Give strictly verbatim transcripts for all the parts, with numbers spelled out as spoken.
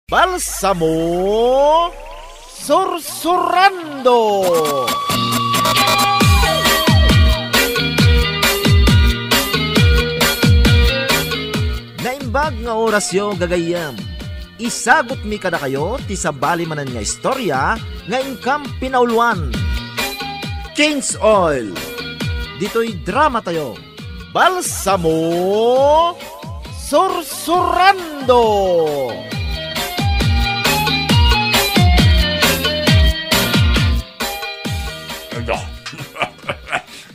Balsamo Sursurando! Naimbag nga orasyo, gagayyem. Isagutmi kadakayo ti sabali manen nga istorya nga inkam pinauluan. Change Oil. Ditoy dramatayo, Balsamo Sursurando!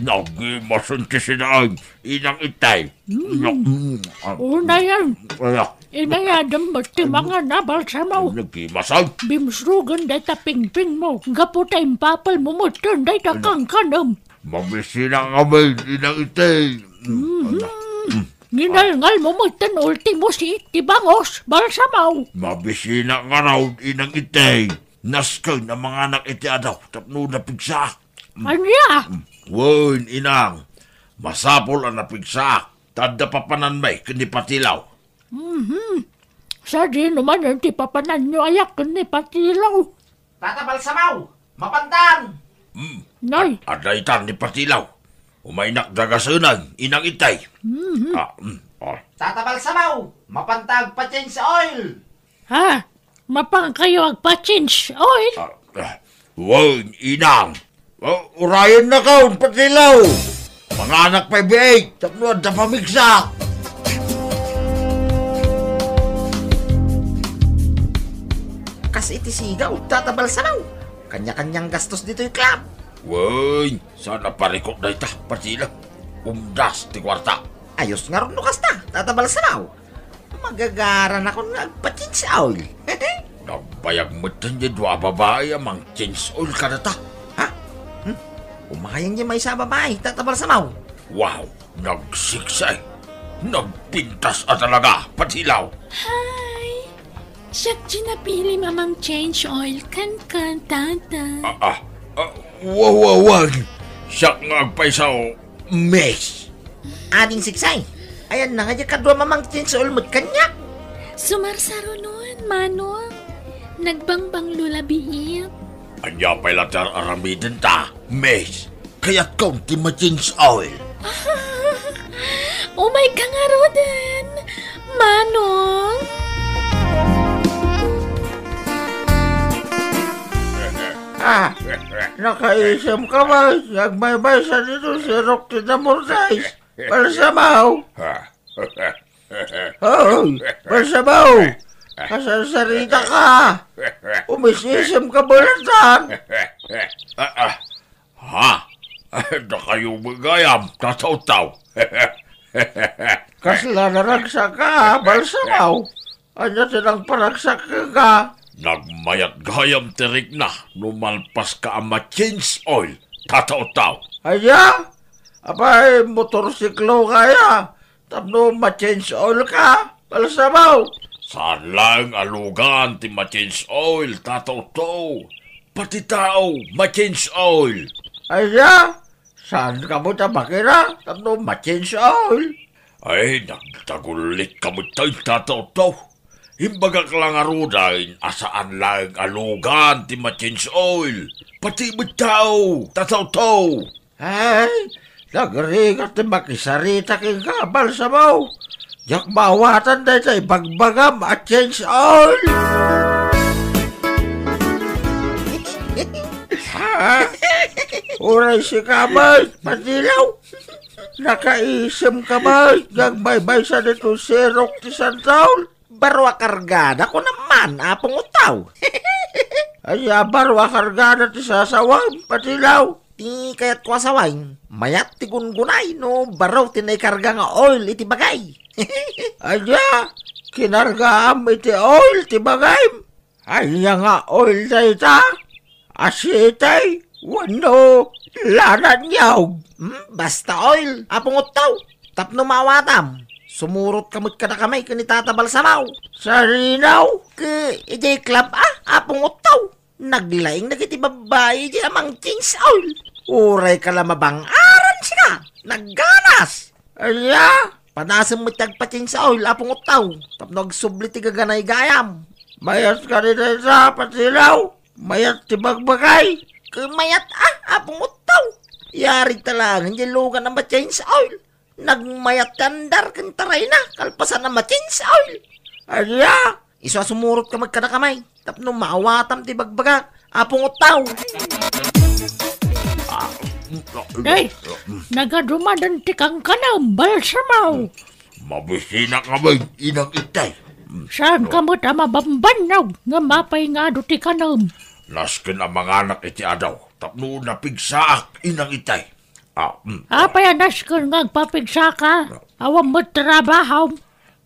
Nagimasen ti sinaen, Inang Itay. Mm. Na, mm, ah. Unayen. Ala. Inayadem met ti mangana, Balsamo. Nagimasen. Bimsrogen dayta pingpingmo. Gapu ta impapelmo metten dayta kankanem. Mabisinak ngamin, Inang Itay. Mhm. Ala. Mm. Nginalngalmo metten ultimo siit ti bangus, Balsamo. Mabisinak ngarud, Inang Itay. Nasken a manganak iti adaw tapno napigsaak. Mm. Ania? Mm. Wen, Inang. Masapul a napigsaak. Ta adda papananmi ken ni Patilaw. Mhm. Sadino manen ti papananyo aya ken ni Patilaw? Tata Balsamo, mapantang! Hmm. Nay. Ad-, adda itan ni Patilaw. Umaynak dagasenan, Inang Itay. Mhm. Ah, mm, ah. Tata Balsamo, mapantang pa-change oil! Ha? Mapankayo agpa-change oil? Ah, ah, wen, Inang. Oh, urayennakon, Patilaw. Manganak pay biit, tapno adda pamigsa. Kas iti sigaw, Tata Balsamo. Kanya-kanyang gastos ditoy club. Wen, saan a parikut dayta, Patilaw. Umdas ti kuarta. Ayos ngarud no kasta, Tata Balsamo. Magagaranakon nga agpa-change oil. Nagbayag metten ti dua a babai a mang-change oil kadata. Ha? Hmm? Umayen ti maysa a babai, Tata Balsamo. Wow, nagseksi. Nagpintas a talaga, Patilaw. Hi! Siak ti napilim a mang-change oil kenka, Tata. Ah, ah, ah, wa, wa, wa. Siak nga agpayso, Miss. Ading seksi. Ayanna nga diak kaduam a mang-change oil met kaniak. Sumarsarunon, Manong. Nagbangbanglo la biit. Ania pay la ti ar-aramidenta, Miss? Kayatkon ti ma-change oil. Umayka ngaruden, Manong. Ah, nakaisemka met nga agbaybaysa ditoy sirok ti damordais, Balsamo? Ha? Hoy, Balsamo! Kasarsaritaka! Umis-isemka met latta! Ah, ah. Ha? Dakayo met gayam, Tata Utto. Kasla naragsakka, Balsamo? Ania ti nangparagsak kenka? Nagmayat gayam ti rikna no malpaska a ma-change oil, Tata Utto. Ania? Apay, motorsikloka aya tapno ma-change oilka, Balsamo? Saan laeng a lugan ti ma-change oil, Tata Utto. Pati tao, ma-change oil. Ania? Saanka met a makina tapno ma-change oil? Ay, nagdagullitka metten, Tata Utto. Imbagak la ngaruden a saan laeng a lugan ti ma-change oil. Pati met tao, Tata Utto. Ay, nagrigat ti makisarita kenka, Balsamo. Diak maawatan dayta ibagbagam a change oil. Ha? Uray sika met, Patilaw. Nakaisemka met nga agbaybaysa ditoy sirok ti santaol? Baro a kargada, kunam man, Apong Utto. Ania baro a kargada ti sasawam, Patilaw? Ti kayatko a sawen, mayat ti gungunay no baro ti naikarga nga oil iti bagay. Ania, kinargaam iti oil ti bagayem? Ania nga oil dayta? Asitay wenno lana niyog? Hmm, basta oil, Apong Utto. Tapno maawatam, sumurotka met kadakami ken ni Tata Balsamo. Sarinaw? Ket idiay club a, Apong Utto. Naglaing dagiti babbai idiay a mang-change oil. Uray ka la mabang-aran sika, nagganas. Ania? Panasem met ti agpa-change oil, Apong Utto, tapno agsubli ti gaganay gayam. Mayat kadi dayta, Patilaw? Mayat ti bagbagay? Ket mayat a, Apong Uttaw. Yari ta laeng diay lugan a ma-change oil. Nagmayat ti andar ken tarayna, kalpasan a ma-change oil. Ania? Isu a sumurotka met kadakami tapno maawatam ti bagbagak, Apong Uttaw. Ay, nagadumaden ti kankanem, Balsamo. Mabisinak ngamin, Inang Itay. Saanka met a mabambannog ngem apay nga adu ti kanem? Nasken a manganak iti adaw tapno napigsaak, Inang Itay. Ah, mm. Apay a nasken nga agpapigsaka? Awan met trabahom?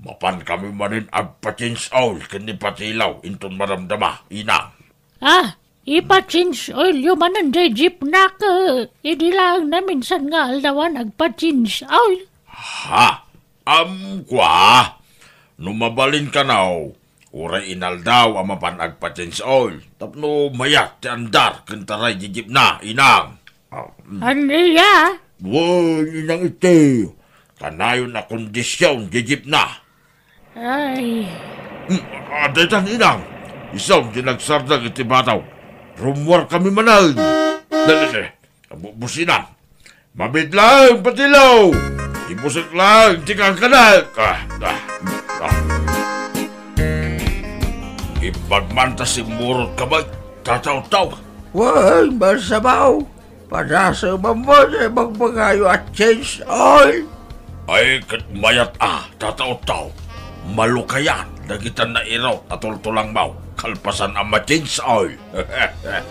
Mapan kami manen agpa-change oil ken ni Patilaw inton madamdama, Inang. Ah, ipa-change oil yo manen diay jeepna ket idi laeng naminsan nga aldawan agpa-change oil. Ha? Am, kua? No mabalin kano, uray inaldaw a mapan agpa-change oil tapno mayat ti andar ken taray diay jeepna, Inang. Ah, mm. Ania? Wen, Inang Itay. Kanayon a kondision diay jeepna. Ay. Hmm, ah, daytan, Inang. Isu ti nagsardeng iti bataw. Rummuar kami manen. Dali, dali. Bu-, busina. Mabit laeng, Patilaw. Ibusek laeng ti kankanek. Ah, ah, ah. Imbag man ta simmurotka met, Tata Uttaw. Wen, Balsamo. Padasemam met ti bagbagayo a change oil. Ay, ket mayat a, Tata Uttaw. Malukayan dagita nairut a tultulangmo kalpasan a ma-change oil.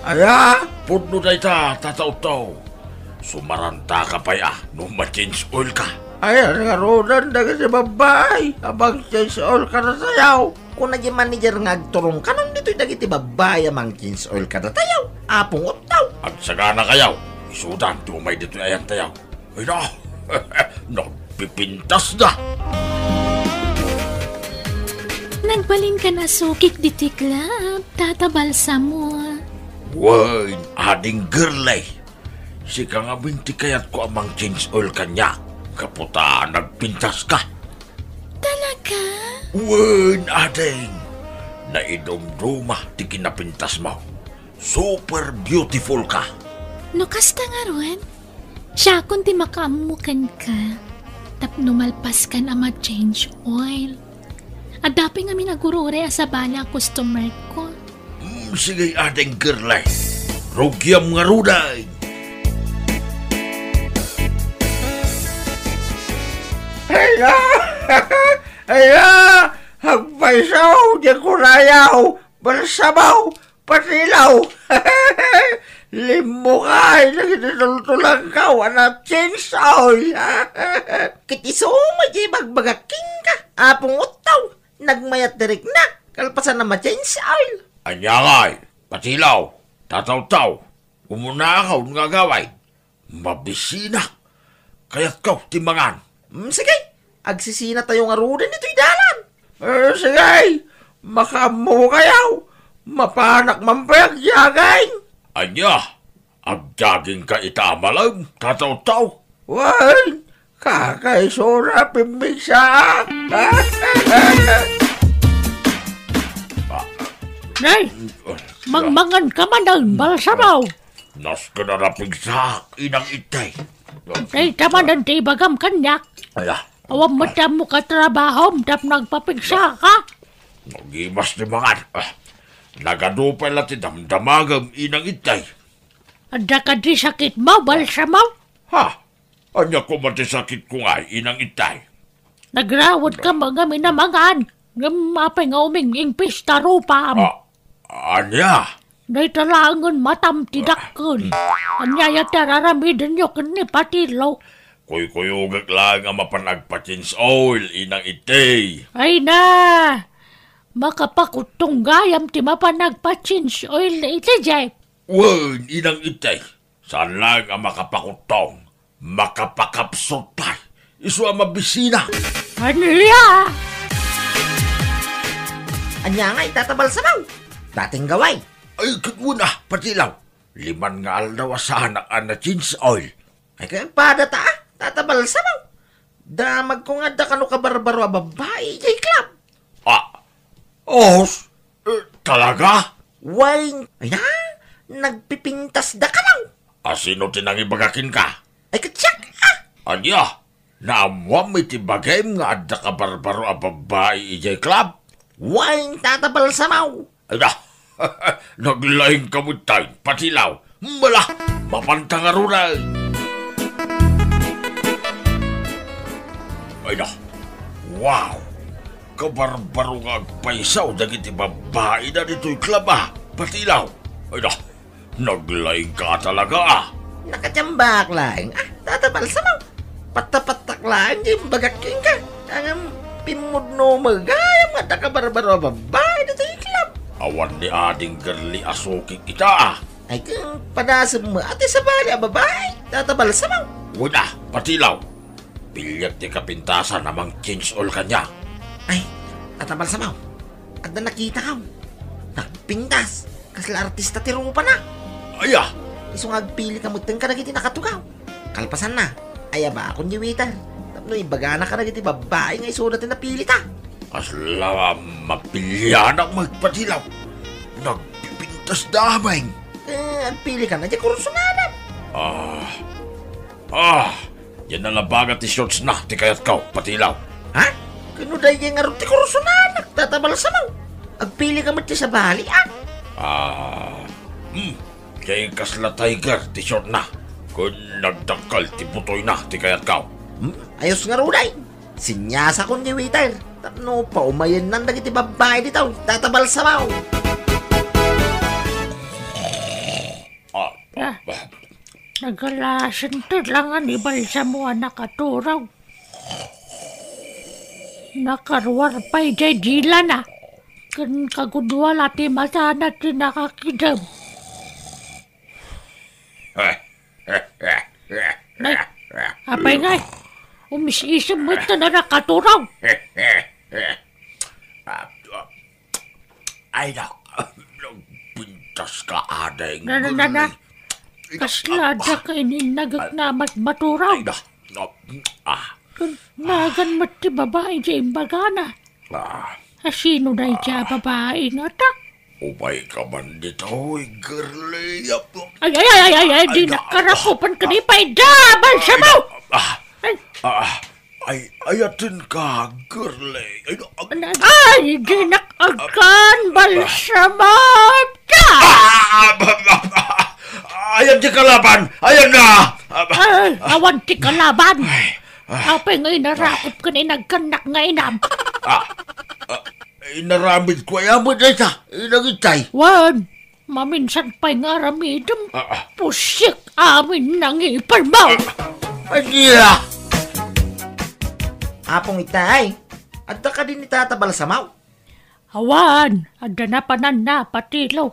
Aya? Pudno dayta, Tata Uttaw. Sumarantaka pay a no ma-change oil ka. Aya ngaruden dagiti babbai a mang-change oil kadatayo? Kuna diay manager nga agturong kanon ditoy dagiti babbai a mang-change oil kadatayo, Apong Uttaw. Agsaganakayo, isudan ti umay ditoy ayantayo. Ay na, nagpipintasda. Nagbalinkan a sukik ditoy club, Tata Balsamo. Wen, Ading Girlay. Sika ngamin ti kayatko a mang-change oil kaniak, gapu ta nagpintaska. Talaga? Wen, ading. Naidumduma ti kinapintasmo. Super beautiful ka. No kasta ngarud, siakon ti makaammo kenka. Tapno malpaskan a ma-change oil. Adda pay ngamin agur-uray a sabali a customer ko. Mm, sige, Ading Girlay. Rugiam ngaruden. Aya! Aya! Agpayso, diay kurayo! Balsamo! Patilaw! Limmukay dagiti tultulangko a na-change oil. Ket isu met ti ibagbagak kenka, Apong Uttaw, nagmayat ti rikna, kalpasan a ma-change oil. Ania ngay, Patilaw, Tata Uttaw, umunakon nga agawid. Mabisina. Kayatko ti mangan. Mm, sige. Agsisinatayo ngaruden ditoy dalan. Eh, sige. Makaammokayo. Mapanak man pay agjaging. Ania? Agjagingka ita a malem, Tata Uttaw? Wen, kakaisuna pimmigsaak. Nay, mangmangan ka manen, Balsamo. Nasken a napigsaak, Inang Itay. Dayta manen ti ibagam kaniak. Ala. Awan met ti ammo katrabahom tapno agpapigsaka. Nagimas ti mangan. Ah, nagadu pay la ti damdamagem, Inang Itay. Adda kadi sakitmo, Balsamo? Ha? Ania koma ti sakitko ngay, Inang Itay? Nagrawedka ngamin a mangan, ngem apay nga uming-ingpis ti rupam? Ah, ania? Dayta laengen matam ti dakkel. Ania aya ti araramidenyo ken ni Patilaw? Kuykuyogek laeng a mapan agpa-change oil, Inang Itay. Ay na! Makapakuttong gayam ti mapan agpa-change oil iti jeep. Wen, Inang Itay. Saan laeng a makapakuttong, makapakapsut pay. Isu a mabisina. Ania? Ania ngay, Tata Balsamo? Dating gaway. Ay, ket wen a, Patilaw. Liman nga aldaw a saanak a na-change oil. Ay, kagpada ta, a, Tata Balsamo. Damagko nga adda kano kabarbaro a babbai idiay club. Ah, os, eh, Talaga? Wen, ay na, nagpipintasda kano. A sino ti nangibaga kenka? Ay, ket siak, ah! Ania? Naammoam iti bagim nga adda kabarbaro a babbai idiay club? Wen, Tata Balsamo. Ay na, naglaingka met tay, patilaw. Mala, mapanta ngaruden. Ay na, wow! Kabarbaro nga agpayso dagiti babbaida ditoy club, a, patilaw. Ay na, naglaingka talaga, a. Nakatiambaak laeng, a, Tata Balsamo. Patta-pattak laeng ti imbagak kenka. Ngem pimmudno met gayam nga adda kabarbaro a babbai ditoy club. Awan ni Ading Gerli a sukik ita, a. Ay, ket padasem met ti sabali a babbai, Tata Balsamo. Wen a, patilaw. Piliek ti kapintasan a mang-change oil kaniak. Ay, Tata Balsamo, adda nakitako. Nagpintas, kasla artista ti rupana. Aya? Isu nga agpilika metten kadagiti nakatugaw. Kalpasanna, ayabakon ti waiter tapno ibagana kadagiti babbai nga isuda ti napilita. Kasla mapilianak met, patilaw. Nagpipintasda amin. Eh, agpilika idiay kursunada. Ah. Ah, diay nalabaga ti shortsna ti kayatko, patilaw. Ha? Ket no daydiay ngarud ti kursunada, Tata Balsamo, agpilika met ti sabali, a. Ah, hmm. Diay kasla tiger ti shortna, ken nagdakkel ti butoyna ti kayatko. Hmm? Ayos ngarud ay. Sinyasakon ti waiter tapno paumayennan dagiti babbai ditoy, Tata Balsamo. Ah, ah, ah. Nagalasen ti langa ni Balsamo a nakaturog. Nakaruar pay diay dilana, ken kagudua la ti matana ti nakakidem. Nay, apay ngay, umis-isem met ta nakaturog. Ay, nak-, nagpintas ka, Ading Gerli. Na, na, na, na. Kasla adda ka ininnagek nga amat maturog. Ay, nak-, nak-, ah. Nagan met ti babai diay imbagana. Ah. A sino daydiay a babai ngata? Umayka man ditoy, Gerli. Ay, ay, ay, ay, ay, ay, dinak karakupan ken ipay da, Balsamo! Ah, ah, ay, ayatenka, Gerli. Ay, ag- Ay, dinak agkan, Balsamo! Ah, ah, ah, ah, ah, ayan ti kalaban! Ayan na! Ah, ah, Ay, awan ti kalaban! Ay, ah, Apay nga inarakup ken inagkannak nga inam? Ah, ah, inaramidko aya met dayta, inagitay. Wen, maminsan pay nga aramidem. Ah, ah. Pusyek amin nangipermo. Ah, ania? Apong Itay, adda kadi ni Tata Balsamo? Awan, adda napananna, patilaw.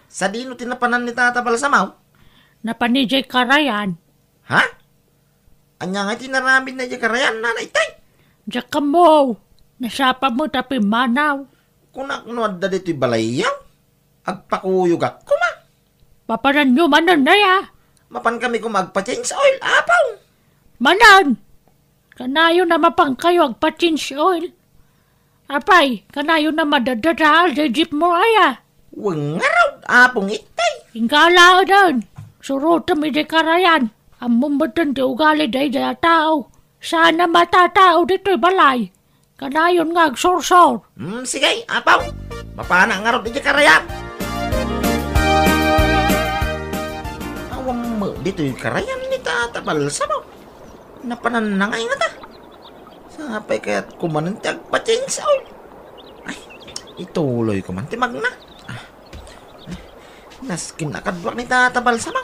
Sadino ti napanan ni Tata Balsamo? Napan idiay karayan. Ha? Ania nga ti inaramidna idiay karayan, Nana Itay? Diak ammo. Nasapa met a pimmanaw. Kunak no adda ditoy balayyo, agpakuyogak koma. Mapananyo manen aya? Mapankami koma agpa-change oil, Apo. Manen! Kanayon a mapankayo agpa-change oil. Apay, kanayon a madadadaal diay jeepmo aya? Wen ngarud, Apong Itay. Inggalaeden. Surotem idiay karayan. Ammom metten ti ugali daydiay a tao. Saan a matatao ditoy balay. Kanayon nga agsursor. Hmm, sige, Apo. Mapanak ngarud idiay karayan. Awan met ditoy karayan ni Tata Balsamo. Napananna ngay ngata. Sapay kayat ko manen ti agpa-change oil. Ay, ituloy ko man ti magna. Ah. Nasken a kaduak ni Tata Balsamo.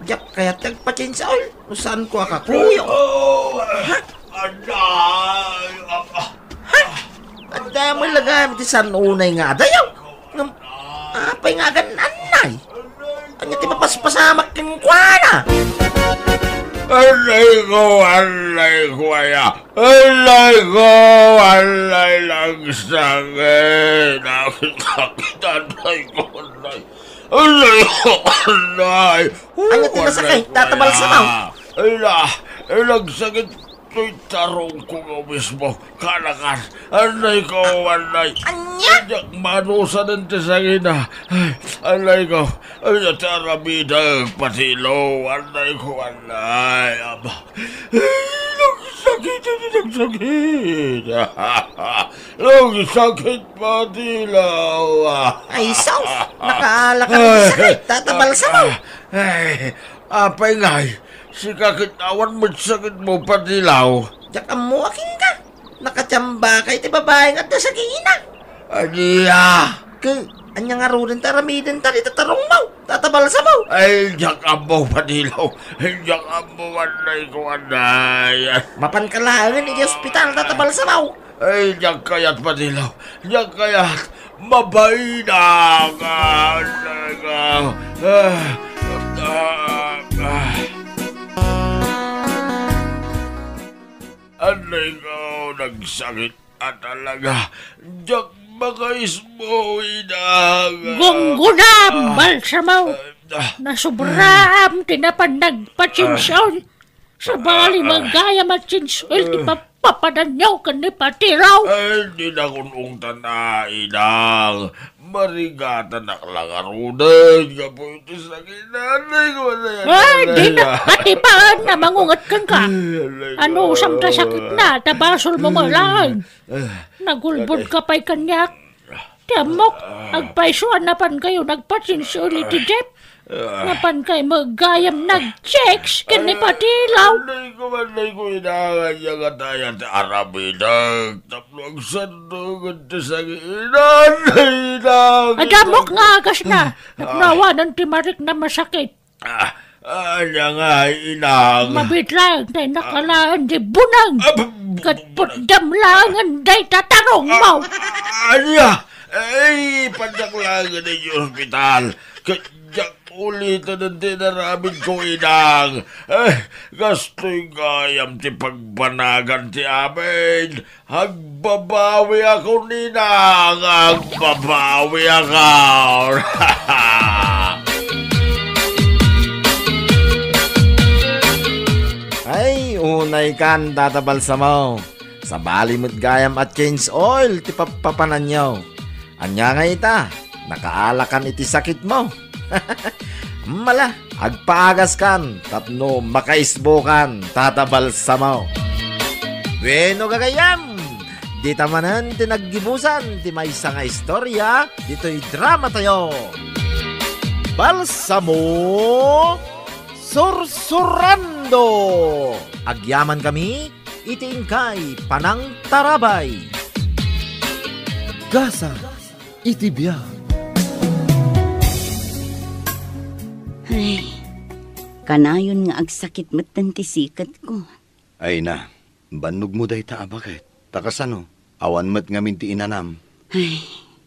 Diak kayat ti agpa-change oil no saanko a kakuyo. Oh, ha? Aday, ah, ah. Ha? Adda met la gayam ti saan unay nga adayo. Ngem, apay nga agan-annay? Ania ti mapaspasamak kenkuana? Aray ko, aray ko, aya. Aray ko, aray, nagsakit. Nagsakit, aray ko, aray. Aray ko, aray. Ania ti nasakit, Tata Balsamo? Ala, nagsakit. Toy tarongko nga mismo, kanakan. Anay ko, anay. Ania? Diak manusanen ti sangina. Ay, anay ko. Ay, ti aramidek, Patilo. Anay ko, anay. Ama. Ay, nagsakit, nagsakit. Nagsakit, Patilo. Ay, sus! Nakaala ka na ti sakit, Tata Balsamo. Ay, apay ngay, sika ket awan met sakitmo, Patilaw. Diak ammo a kenka. Nakatiambakay ti babai nga adda sangina. Ania? Ket ania ngaruden ti aramidenta dita tarongmo, Tata Balsamo? Ay, diak ammo, Patilaw. Diak ammo, anay ko, anay. Mapanka laengen iti ospital, Tata Balsamo. Ay, diak kayat, Patilaw. Diak kayat. Mabainak. Anay ko. Ah, ah, ah. Anay ko, nagsakit a talaga. Diak makaismo, inang. Gungguna, Balsamo. Ah. Nasubraam ti napan nagpatsinsion. Sabali, ah, magayam a change oil ti papapananyo ken ni Patilaw. Ay, dinakon ungtan a, inang. Marigatanak la ngaruden gapu iti sakit. Anay ko, anay, anay, anay. Ay, dina atipan a mangunget kenka. Ay, anay ko. Anusam ta sakitna, ta basolmo met laeng. Ah, nagulbodka pay kaniak. Ti ammok, agpayso a napankayo nagpatsinsion iti jeep. Napankay met gayam nag-chicks ken ni Patilaw. Anay ko, anay ko, inang, ania ngata ti aramidek tapno agsandok ti sangina, inang. Adda ammok nga agasna. Tapno awanen ti marikna masakit. Ah, ania ngay, inang? Mabiit laeng ta innaka laeng ti buneng. Ah, bu-, bu-, ket putdem laengen dayta tarongmo. Ah, ania? Ay, padiak laengen iti ospital. Ket diak uliten ti inaramidko, inang. Eh, kastoy gayam ti pagbanagan ti amin. Agbabawiak, inang, agbabawiak. Ay, unaykan, Tata Balsamo. Sabali met gayam a change oil ti papapananyo. Ania ngay ita? Nakaalakan iti sakitmo. Mala, agpaagaskan tapno makaisbokan, Tata Balsamo. Bueno, gagayyem, dita manen ti naggibusan ti maysa nga istorya ditoy dramatayo. Balsamo Sursurando! Agyaman kami iti inkay panangtarabay. Gasa iti biag. Ay, kanayon nga agsakit metten ti siketko. Ay na, bannogmo dayta a baket. Ta kasano, awan met ngamin ti inanam. Ay.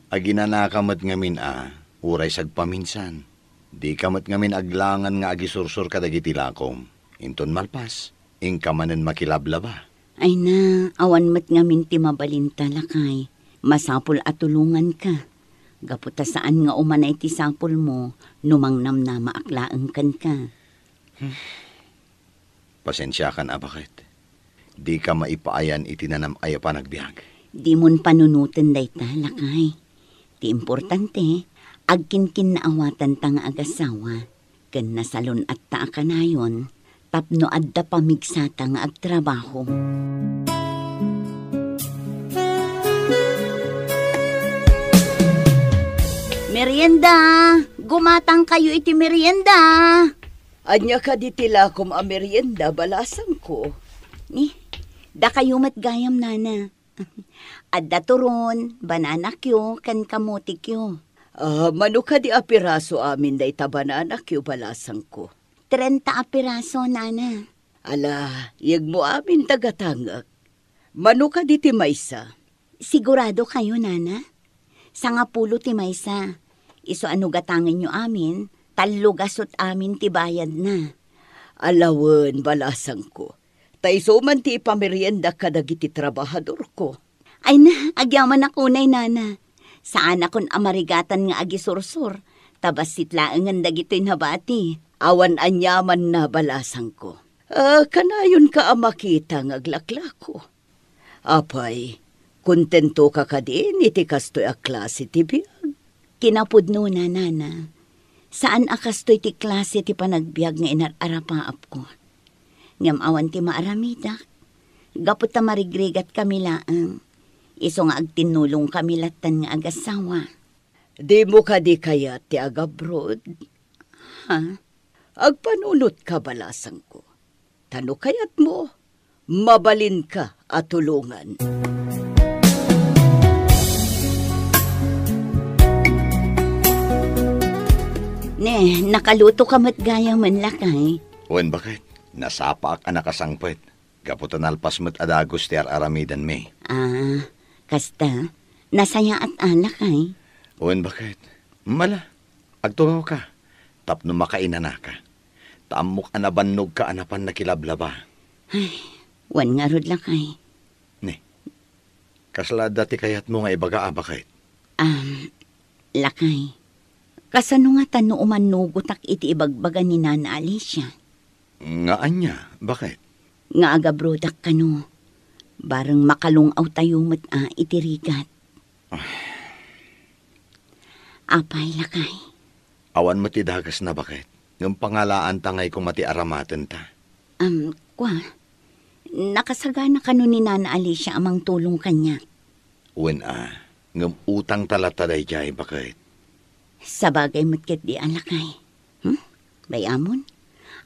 Aginanaka met ngamin a, uray sagpaminsan. Dika met ngamin aglangan nga agisursor kadagiti lakom. Inton malpas, inka manen makilablaba. Ay na, awan met ngamin ti mabalinta, lakay. Masapul a tulonganka. Gapu ta saan nga umanay ti sapulmo no mangnamnamaak laeng kenka. Pasensiakan a baket. Dika maipaayan iti nanam-ay a panagbiag. Dimon panunoten dayta, lakay. Ti importante, agkinkinnaawatanta nga agasawa. Ken nasalun-atta a kanayon tapno adda pamigsata nga agtrabaho. Merienda! Gumatangkayo iti merienda! Ania kadi ti lakom a merienda, balasangko? Ni, dakayo met gayam, nana. Adda turon, banana cue, ken kamote cue. Ah, mano kadi a piraso amin dayta banana cue, balasangko? Trenta a piraso, nana. Ala, yegmo amin ta gatangek. Mano kadi ti maysa? Sigurado kayo, nana? Sangapulo ti maysa. Isu a no gatangenyo amin, tallo gasut amin ti bayadna. Ala wen, balasangko. Ta isu man ti ipameriendak kadagiti trabahadorko. Ay na, agyamanak unay, nana. Saanakon a marigatan nga agisursor, ta bassit laengen dagitoy nabati. Awan aniamanna, balasangko. Ah, kanayonka a makita nga aglaklako. Apay, kontentoka kadin iti kastoy a klase ti biag? Kinapudnona, nana, saan a kastoy ti klase ti panagbiag nga inar-arapaapko. Ngem awan ti maaramidak, gapu ta marigrigatkami laeng, isu nga agtinnulongkami lattan nga agasawa. Dimo kadi kayat ti agabroad? Ha? Agpanunotka, balasangko. Ta no kayatmo, mabalinka a tulongan. Ne, nakalutoka met gayamen, lakay? Wen, baket. Nasapaak a nakasangpet. Gapu ta nalpas met a dagus ti ar-aramidanmi. Ah, kasta, nasayaat a, lakay? Wen, baket. Mala, agtungawka tapno makainanaka. Ta ammok a nabannogka a napan nakilablaba. Ay, wen ngarud, lakay. Ne, kasla adda ti kayatmo nga ibaga a, baket? Am, lakay, kasano ngata no umannugotak iti ibagbaga ni Nana Alicia? Nga ania, baket? Nga agabrodak kano, bareng makalung-awtayo met a iti rigat. Ay. Apay, lakay? Awan met ti dagasna, baket. Ngem pangalaanta ngay koma ti aramatenta. Am, kua, nakasagana kano ni Nana Alicia a mangtulong kaniak? Wen a, ngem utangta latta daydiay, baket. Sabagay met ketdi a, lakay. Hmm? Bay-amon,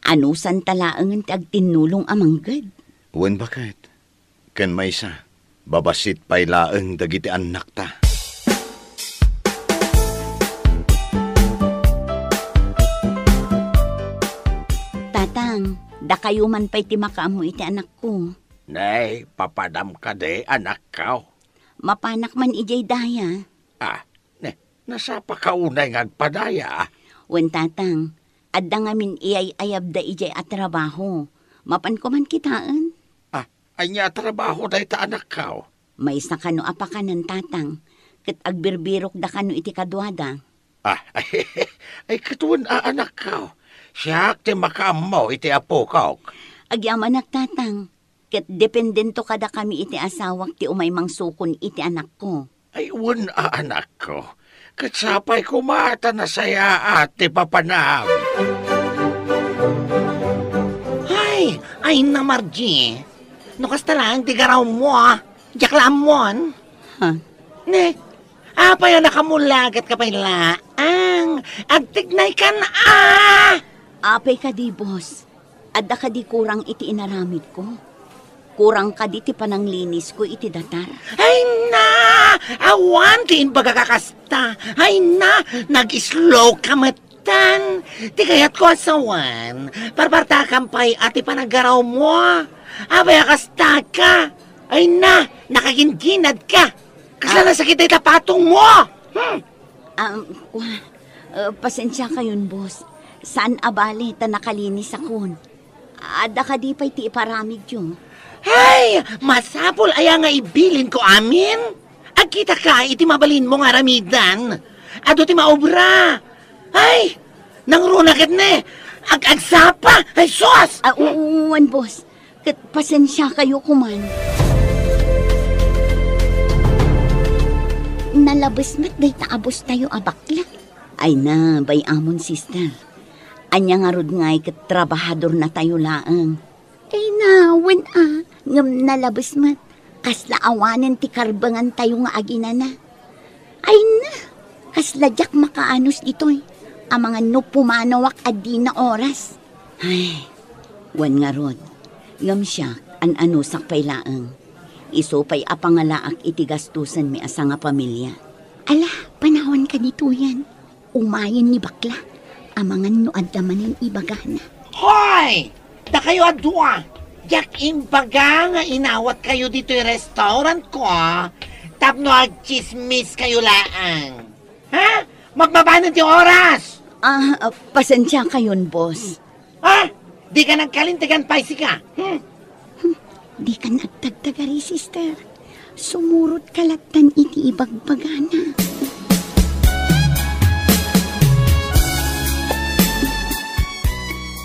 anusanta laengen ti agtinnulong a mangged. Wen, baket. Ken maysa, babassit pay laeng dagiti annakta. Tatang, dakayo man pay ti makaammo iti anakko. Nay, papadam kadi, anakko? Mapanak man idiay daya. Ah, ne, nasapaka unay nga agpadaya? Wen, tatang, adda ngamin iyay-ayabda idiay a trabaho. Mapanko man kitaen? Ah, ania a trabaho dayta, anakko? Maysa kano a pakanen, tatang, ket agbirbirokda kano iti kaduada. Ah, ay, ay, ket wen a, anakko. Siak ti makaammo iti apokok. Agyamanak, tatang. Ket dependento kadakami iti asawak ti umay mangsukon iti anakko. Ay, wen a, anakko. Ket sapay koma ta nasayaat ti papanam. Ay, ay na, Margie. No kasta laeng ti garawmo, a. Diak la ammon. Ha? Ne, apay a nakamullagatka pay laeng? Agtignaykan a! Apay kadi, boss? Adda kadi kurang iti inaramidko? Kurang kadi ti pananglinisko iti datar? Ay na! Awan ti imbagak a kasta. Ay na! Nag-slow ka met tan. Ti kayatko a sawen, parpartakan pay a ti panaggarawmo. Apay a kastaka? Ay na! Nakagingginadka! Kasla nasakit dayta patongmo! Hmm! Ah, kua, ah, pasensiakayon, boss. Saan a bale ta nakalinisakon. Adda kadi pay ti iparamidyo? Ay, masapul aya nga ibilinko amin? Agkitaka iti mabalinmo nga aramidan. Adu ti maobra. Ay, nangruna ket ne. Ag-agsapa. Ay, sus! Ah, wen, boss. Ket pasensiakayo koman. Nalabes met dayta a bosstayo a bakla. Ay na, bay-amon, sister. Ania ngarud ngay ket trabahadornatayo laeng? Ay na, wen a, ngem nalabes met. Kasla awanen ti karbengantayo nga aginana. Ay na, kasla diak makaanus ditoy. Amangan no pumanawak a dina oras. Ay, wen ngarud. Ngem siak, an-anusak pay laeng. Isu pay a pangalaak iti gastusenmi a sangapamilia. Ala, panawanka ditoyen. Umayen ni bakla. Amangan no adda manen ibagana. Hoy! Dakayo a dua! Diak imbaga nga inawatkayo ditoy restaurantko tapno agtsismiskayo laeng. Ha? Magmabanen ti oras! Ah, ah, pasensiakayon, boss. Ah, dika nagkalintegan pay sika. Hmm. Hmm, dika nagtagtagari, sister. Sumurotka lattan iti ibagbagana.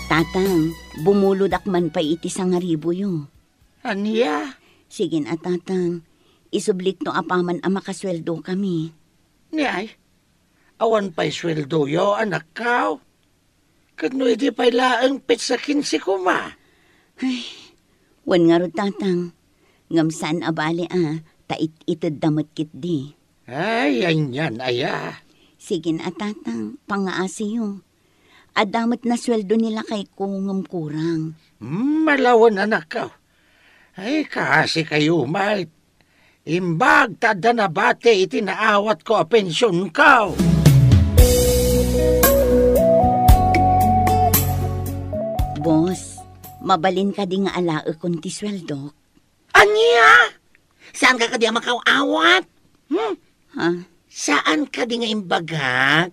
Tatang, Bumulodak man pay iti sangaribuyo. Ania? Sige a, Tatang. Isublikto apaman a makasueldo kami. Ni ay, awan pay sueldoyo, anakko? Ket no idi pay laeng petsa kinse koma? Ay, wen ngarud, Tatang. Ngem saan a bale a, ta it-itedda met ketdi. Ay, anian aya? Sige a, Tatang, pangaasiyo. Adda met nasueldo ni lakayko ngem kurang. Hmm, malawen, anakko. Ay, kaasi kayo met. Imbag ta adda nabati iti naawatko a pensionko. Boss, mabalin kadi nga alaekon ti sueldok? Ania? Saan ka kadi a makaawat? Hmm? Ha? Saan kadi nga imbagak?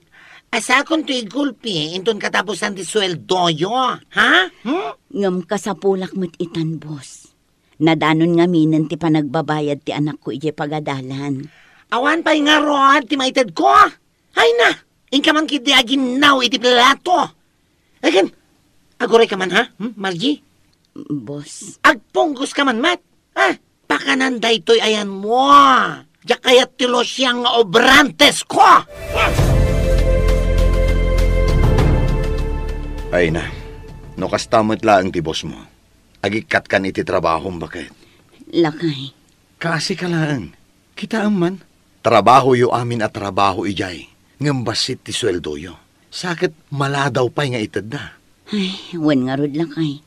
Asakon to igulpi inton katapusan ti sueldoyo, ha? Hmm? Ngem kasapulak met itan, boss. Nadanon ngaminen ti panagbabayad ti anakko idiay pagadalan. Awan pay ngarud ti maitedko? Ay na, inka man ketdi aginnaw iti plato. Ay ken, aguray ka man, ha? Hmm, Margie? Boss. Agpunggos ka man met. Ah, pakanan daytoy ayanmo. Diak kayat ti lusiang nga obrantesko. Ay na, no kasta met laeng ti boss mo, agikkat kan iti trabahom, baket. Lakay. Kaasi ka laeng. Kitaem man, trabahoyo amin a trabaho idiay, ngem bassit ti sueldoyo. Sa ket maladaw pay nga itedda. Ay, wen ngarud, lakay.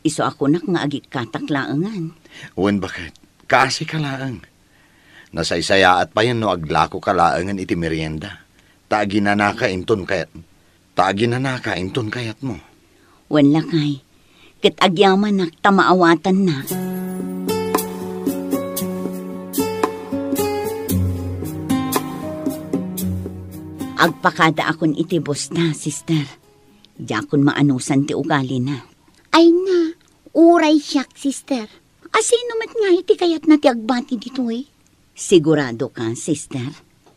Isu a kunak nga agikkatak laengen. Wen, baket, kaasi ka laeng. Nasaysayaat payen no aglako ka laengen iti merienda. Ta aginanaka inton kayat, ta aginanaka inton kayatmo. Wen, lakay, ket agyamanak ta maawatannak. Agpakadaakon iti bosta, sister. Diakon maanusan ti ugalina. Ay na, uray siak, sister. Asino met nga iti kayatna ti agbati ditoy? Sigurado ka, sister?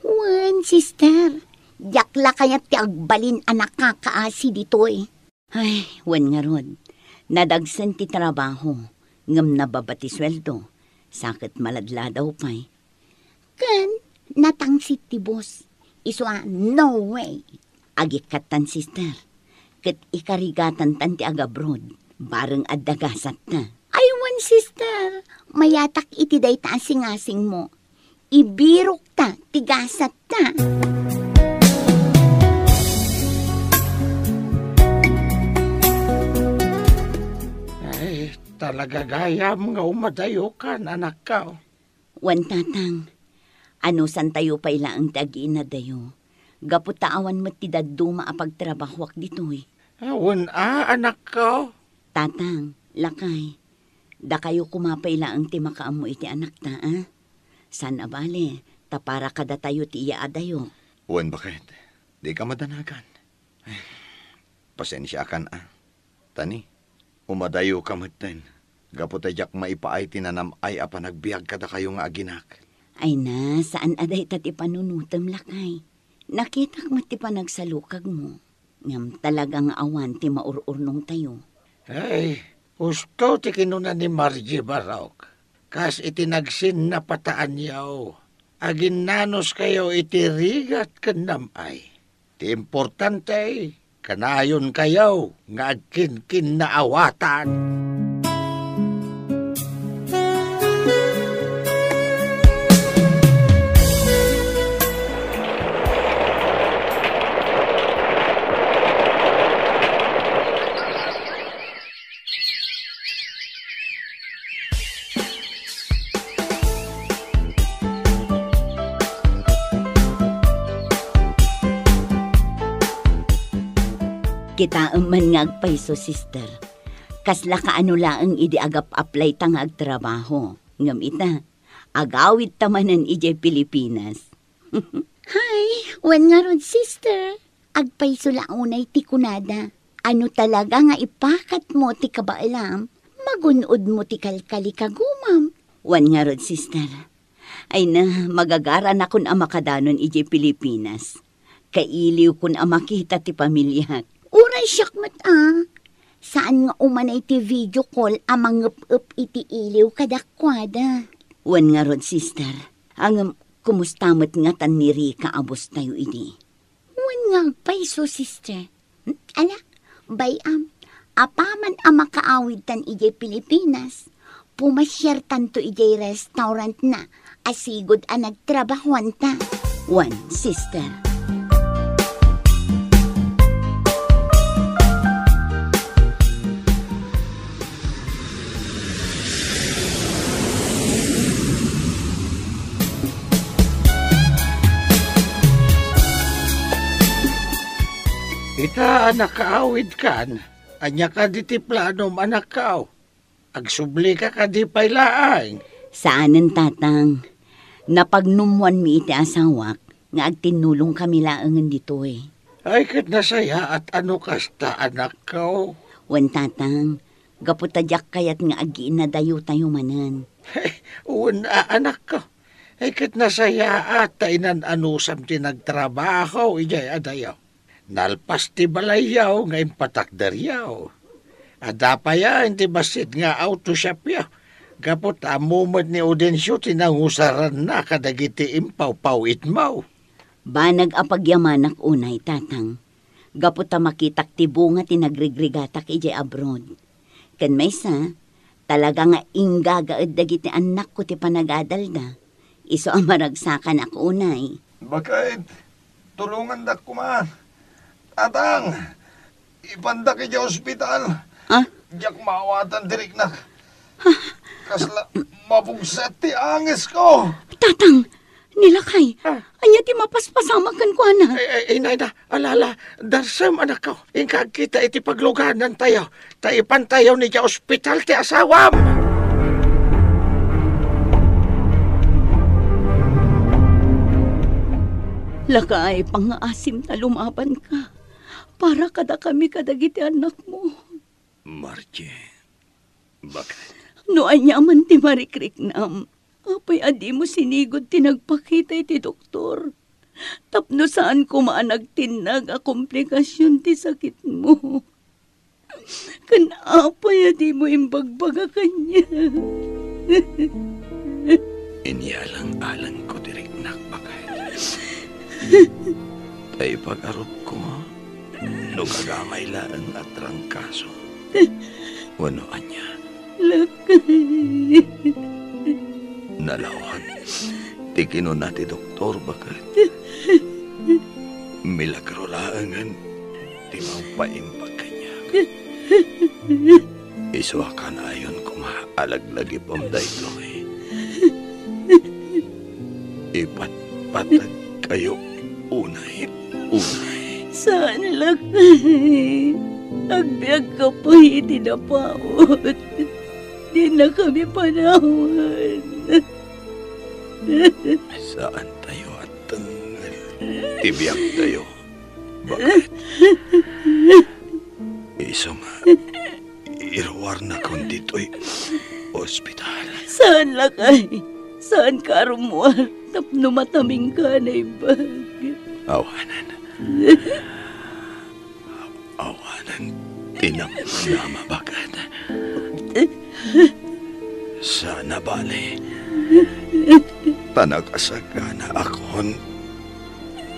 Wen, sister. Diak la kayat ti agbalin a nakakaasi ditoy. Ay, wen ngarud. Nadagsen ti trabaho, ngem nababa ti sueldo. Sa ket maladladaw pay. Ken natangsit ti boss. Isu a no way. Agikkattan, sister. Ket ikarigatantan ti agabroad. Bareng adda gasatta. Ay wen, sister. Mayatak iti dayta a singasingmo. Ibirokta ti gasatta. Ay, talaga gayam nga umadayokan, anakko. Wen, Tatang, anusantayo pay laeng ti agiinadayo, gapu ta awan met ti dadduma a pagtrabahoak ditoy. Wen a, anakko? Tatang, lakay, dakayo koma pay laeng ti makaammo iti anakta, a? Saan a bale, ta para kadatayo ti iyaadayo. Wen, baket, dika madanagan. Pasensiakan a. Tani, umadayoka metten, gapu ta diak maipaay ti nanam-ay a panagbiag kadakayo nga aginak. Ay na, saan a dayta ti panunotem, lakay. Nakitak met ti panagsalukagmo. Ngem talaga nga awan ti maur-urnongtayo. Ay, husto ti kinuna ni Margie Barok. Kas iti nagsinnapataanyo, aginnanuskayo iti rigat ken nam-ay. Ti importante, kanayonkayo nga agkinkinnaawatan. Kitaem man nga agpayso, sister. Kasla kaano laeng idi agap-apply ta nga agtrabaho. Ngem ita, agawidta manen idiay Pilipinas. Hay, wen ngarud, sister. Agpayso la unay ti kunada. Ano talaga nga ipakatmo ti kabaelam, magun-odmo ti kalkalikagumam. Wen ngarud, sister. Ay na, magagaranakon a makadanon idiay Pilipinas. Kailiwkon a makita ti pamiliak. Uray siak met a. Saan nga umanay ti video call a mangep-ep iti iliw kadakuada? Wen ngarud, sister. Ngem, kumusta met ngatan ni Rica a boss tayo idi? Wen nga agpayso, sister. Hmm, ala, bay-am, apaman a makaawidtan idiay Pilipinas, pumasiartanto idiay restaurantna a sigud a nagtrabahoanta. Wen, sister. Ita a nakaawidkan, ania kadi ti planom, anakko? Agsublika kadi pay laeng? Saanen, tatang. Napagnummoanmi iti asawak nga agtinnulongkami laengen ditoy. Ay, ket nasayaat a no kasta, anakko. Wen, tatang, gapu ta diak kayat nga agiinnadayotayo manen. Wen a, anakko. Ay, ket nasayaat ta inan-anusam ti nagtrabaho idiay adayo. Nalpas ti balayyo nga impatakderyo. Adda payen ti bassit nga auto shopyo. Gapu ta ammo met ni Audencio ti nangusaranna kadagiti impawpaw-itmo. Banag a pagyamanak unay, tatang, gapu ta makitak ti bunga ti nagrigrigatak idiay abroad. Ken maysa, talaga nga inggagaed dagiti annakko ti panagadalda. Isu a maragsakanak unay. Baket, tulongandak koma. Tatang, ipandak idiay ospital. Ah? Diak maawatan ti riknak. Kasla mapugset ti angesko. Tatang, ni lakay, ah, ania ti mapaspasamak kenkuana? Ay, ay, inay na, alala, darsem, anakko. Inka agkita iti pagluganantayo, ta ipantayo idiay ospital ti asawam. Lakay, pangngaasim ta lumabanka para kadakami kadagiti annakmo. Margie, baket. No ania man ti marikriknam, apay a dimo sinigud ti nagpakita iti doktor? Tapno saan koma a nagtinnag a komplikasyon ti sakitmo. Ken apay a dimo imbagbaga kaniak? Inyalang-alangko ti riknak, baket. Ta ipagarupko no gagamay laeng a trangkaso wenno ania. Lakay. Nalawan ti kinuna ti doktor, baket. Milagro laengen ti mangpaimbag kaniak. Isu a kanayon koma a laglagipem daytoy. Ipatpatagkayo unay, unay. Saan, lakay. Agbiagka pay iti napaut. Dinakami panawan. Saantayo a tengngel ti biagtayo, baket. Isu nga iruarnakon ditoy ospital. Saan, lakay. Saanka a rummuar tapno matamingka a naimbag. Awanen. Awanen ti namnama, baket. Saan a bale, ta nakasaganakon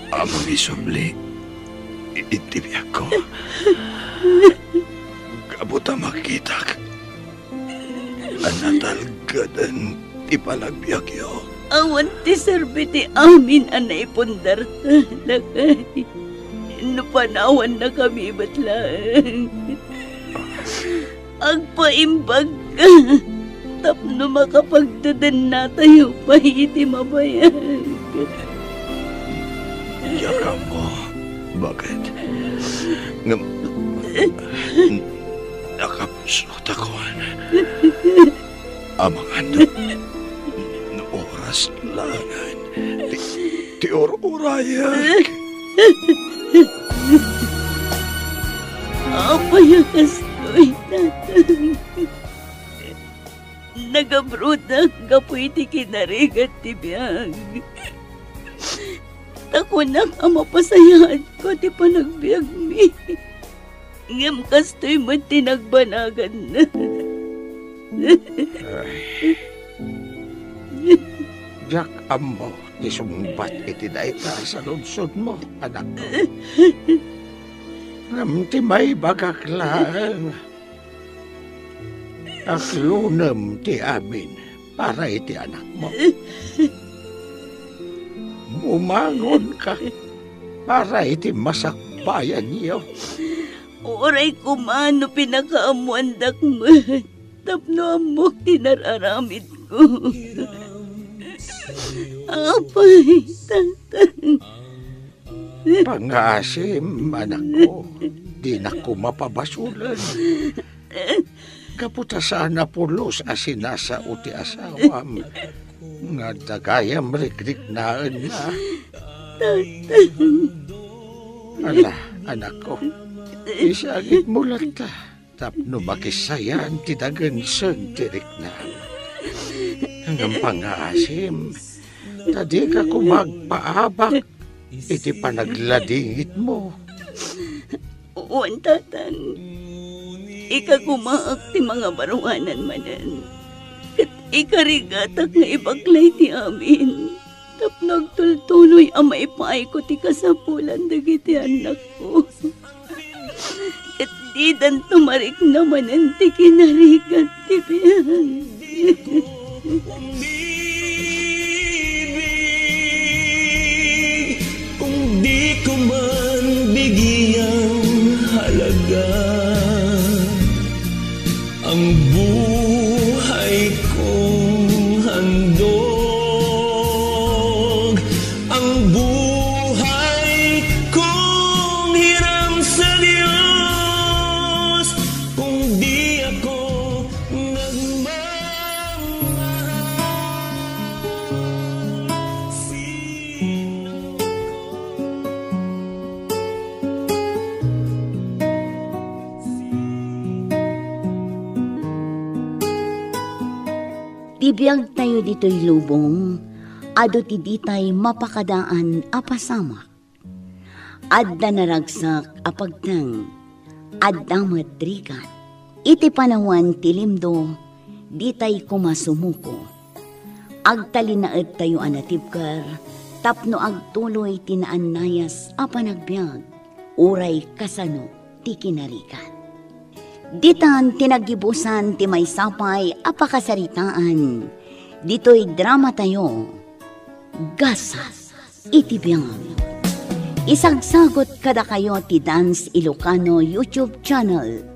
a mangisubli iti biagko. Gapu ta makitak a natalgeden ti panagbiagyo. Awan ti serbi ti amin a naipundarta, lakay. No panawannakami met laeng, agpaimbagka tapno makapagdedennatayo pay iti mabayag. Diak ammo, baket. Ngem, nakapsutakon. Amangan no, no oras laengen ti, ti ur-urayek. Apay a kastoy, tatang? Nagabrodak gapu iti kinarigat ti biag. Ta kunak a mapasayaatko ti panagbiagmi. Ngem kastoy met ti nagbanaganna. Ay. Diak ammo ti sungbat iti dayta a saludsodmo, anakko. Ngem ti maibagak laeng, aklonem ti amin para iti anakmo. Bumangonka para iti masakbayanyo. Uray koma no pinakaammoandak met tapno ammok ti nararamidko. Apay, Tatang. Pangaasim, anakko, dinak koma pabasolen. Gapu ta saan a pulos a sinasao ti asawam, nga adda gayam rikriknaenna. Tatang. Ala, anakko, isagidmo latta tapno makisayan ti dagensen ti riknam. Ngem pangaasim, ta dika koma agpaabak iti panagladingitmo. Wen, Tatang, ikagumaak ti mangabaruanan manen, ket ikarigatak nga ibaklay ti amin tapno agtultuloy a maipaayko ti kasapulan dagiti annakko. Ket didanto marikna manen ti kinarigat ti biag. Kung di ko man bigyang halaga ang buhay kong handog, ang buhay kong hiram sa Diyos, kung di ako nagmamahal, sino Ti biagtayo ditoy lubong, adu ti ditay mapakadaan a pasamak. Adda naragsak a pagteng, adda met rigat. Iti panawen ti limdo, ditay koma sumuko. Agtalinaedtayo a natibker tapno agtuloy ti naannayas a panagbiag, uray kasano ti kinarigat. Ditan ti naggibusan ti maysa pay a pakasaritaan ditoy dramatayo, Gasat iti Biag. Isagsagut kadakayo ti Dance Ilocano YouTube channel.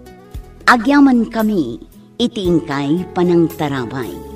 Agyamankami iti inkay panangtarabay.